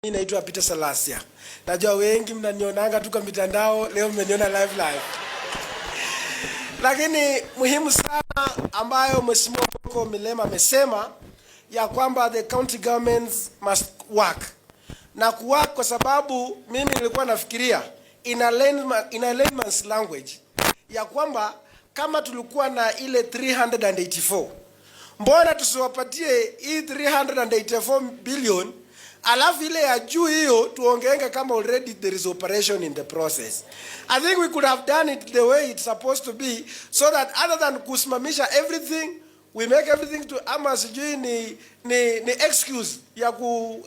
Mimi naitwa Peter Salasya. Najua wengi mnanionanga tu kwa mitandao, leo mmeniona live live. Lakini muhimu sana ambayo Mheshimiwa Moko Milema amesema ya kwamba the county governments must work. Na kuwork kwa sababu mimi nilikuwa nafikiria in a layman's language ya kwamba kama tulikuwa na ile 384, mbona tusiwapatie hii 384 billion, alafu ile ya juu hiyo tuongeenge kama already there is operation in the process? I think we could have done it the way it's supposed to be, so that other than kusimamisha everything, we make everything to ama sijui ni excuse ya ku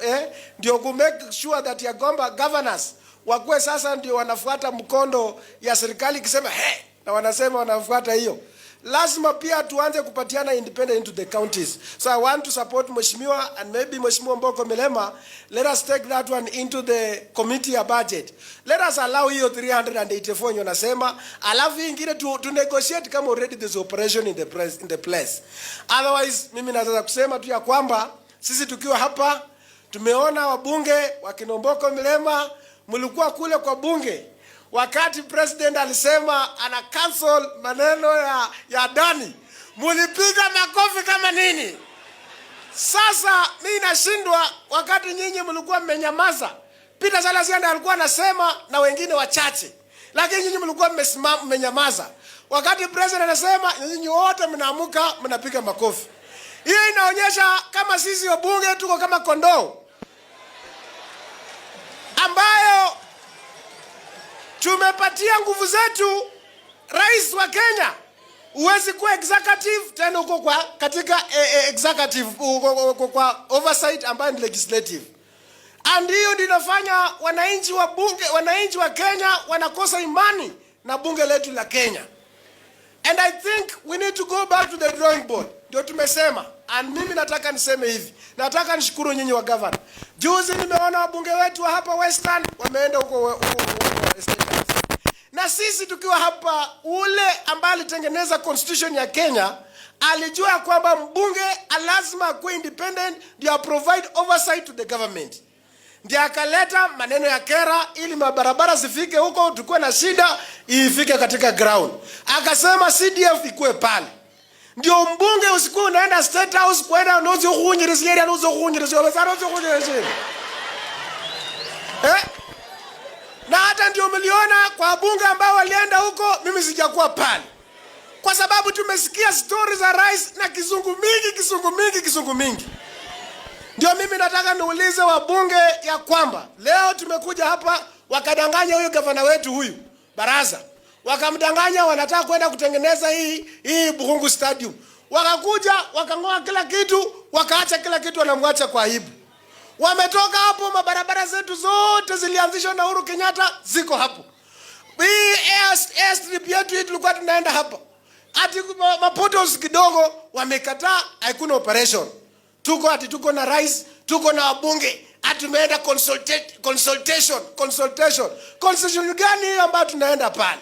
ndio ku make sure that ya kwamba governors wakuwe sasa ndio wanafuata mkondo ya serikali ikisema hey, na wanasema wanafuata hiyo. Lazima pia tuanze kupatiana independent into the counties. So I want to support Mheshimiwa and maybe Mheshimiwa Mboko Milema. Let us take that one into the committee ya budget. Let us allow hiyo 384 yenye nasema, alafu hii ingine tu negotiate kama already there's operation in the place. Otherwise, mimi naweza kusema tu ya kwamba sisi tukiwa hapa tumeona wabunge wakina Mboko Milema, mlikuwa kule kwa bunge wakati president alisema ana cancel maneno ya Adani, mulipiga makofi kama nini? Sasa mi nashindwa, wakati nyinyi mlikuwa mmenyamaza. Peter Salasya ndiye alikuwa anasema na wengine wachache, lakini nyinyi mlikuwa mmesimama mmenyamaza. Wakati president anasema, nyinyi wote mnaamuka mnapiga makofi. Hiyo inaonyesha kama sisi wabunge tuko kama kondoo ambayo tumepatia nguvu zetu rais wa Kenya. Huwezi kuwa executive tena uko kwa katika executive, uko kwa oversight ambayo ni legislative. And hiyo ndio inafanya wananchi wa bunge, wananchi wa Kenya wanakosa imani na bunge letu la Kenya. And I think we need to go back to the drawing board. Ndio tumesema. And mimi nataka niseme hivi. Nataka nishukuru nyinyi wa governor. Juzi nimeona wabunge wetu wa hapa Western wameenda huko State House. Na sisi tukiwa hapa, ule ambaye alitengeneza constitution ya Kenya alijua kwamba mbunge lazima akuwe independent ndio provide oversight to the government. Ndiye akaleta maneno ya KeRRA ili mabarabara zifike huko, tukuwe na shida ifike katika ground. Akasema CDF ikuwe pale. Ndio mbunge usikuwe unaenda State House kwenda nozi kunyirisiria nozi kunyirisiria nozi kunyirisiria. Eh? Na hata ndio mliona kwa bunge ambao walienda huko, mimi sijakuwa pale. Kwa sababu tumesikia stories za rais na kizungu mingi, kizungu mingi, kizungu mingi. Ndio mimi nataka niulize wabunge ya kwamba leo tumekuja hapa, wakadanganya huyu gavana wetu huyu Barasa, wakamdanganya wanataka kwenda kutengeneza hii Bukhungu Stadium, wakakuja wakang'oa kila kitu, wakaacha kila kitu, wanamwacha kwa aibu. Wametoka hapo, mabarabara zetu zote zilianzishwa na Uhuru Kenyatta ziko hapo. Hii airstrip yetu hii tulikuwa tunaenda hapa, ati mapotholes kidogo wamekataa, hakuna operation. Tuko ati tuko na rais, tuko na wabunge, ati tumeenda consultation, consultation. Consultation gani hiyo ambayo tunaenda pale?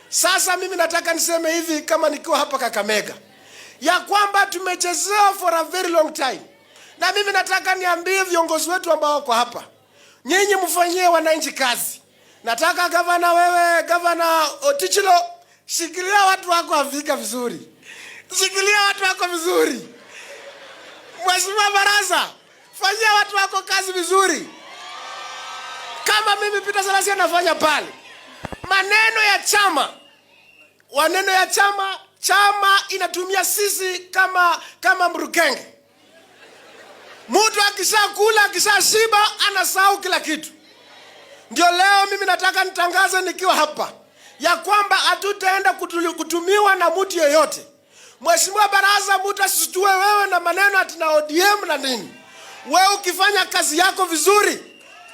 Sasa mimi nataka niseme hivi kama nikiwa hapa Kakamega, ya kwamba tumechezewa for a very long time, na mimi nataka niambie viongozi wetu ambao wako hapa, nyinyi mfanyie wananchi kazi. Nataka gavana, wewe Gavana Ottichilo, shikilia watu wako Afrika vizuri, shikilia watu wako vizuri. Mheshimiwa Barasa, fanyia watu wako kazi vizuri, kama mimi Peter Salasya nafanya pale. Maneno ya chama, maneno ya chama, chama inatumia sisi kama mrukenge. Mtu akishakula, akishashiba, anasahau kila kitu. Ndio leo mimi nataka nitangaze nikiwa hapa ya kwamba hatutaenda kutumiwa na mtu yeyote. Mheshimiwa Barasa, mtu asishtue wewe na maneno ati na ODM na nini. Wewe ukifanya kazi yako vizuri,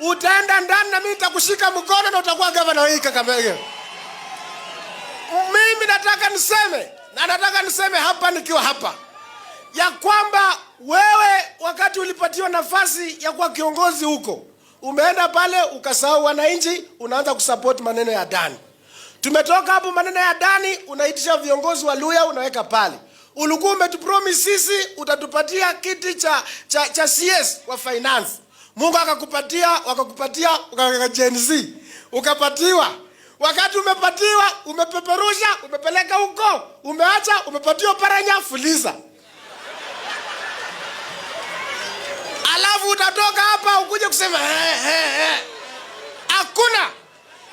utaenda ndani na mimi nitakushika mkono na utakuwa gavana wa hii Kakamega. Mimi nataka niseme, na nataka niseme hapa nikiwa hapa, ya kwamba wewe wakati ulipatiwa nafasi ya kuwa kiongozi huko, umeenda pale ukasahau wananchi, unaanza kusupport maneno ya Adani. Tumetoka hapo maneno ya Adani, unaitisha viongozi wa Luhya unaweka pale. Ulikuwa umetupromise sisi utatupatia kiti cha CS wa finance. Mungu akakupatia, wakakupatia, ukaweka Gen Z, ukapatiwa. Wakati umepatiwa, umepeperusha, umepeleka huko, umeacha, umepatiwa Paranya, fuliza. Alafu utatoka hapa ukuje kusema he, he, he. Hakuna.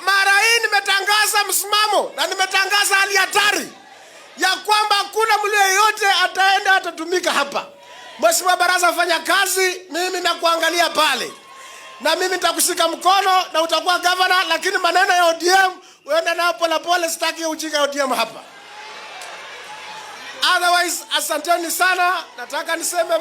Mara hii nimetangaza msimamo na nimetangaza hali hatari ya kwamba hakuna mtu yeyote ataenda atatumika hapa. Mheshimiwa Barasa, fanya kazi, mimi nakuangalia pale, na mimi nitakushika mkono na utakuwa governor, lakini maneno ya ODM uende nayo polepole, sitaki ujinga ya ODM hapa. Otherwise, asanteni sana. Nataka niseme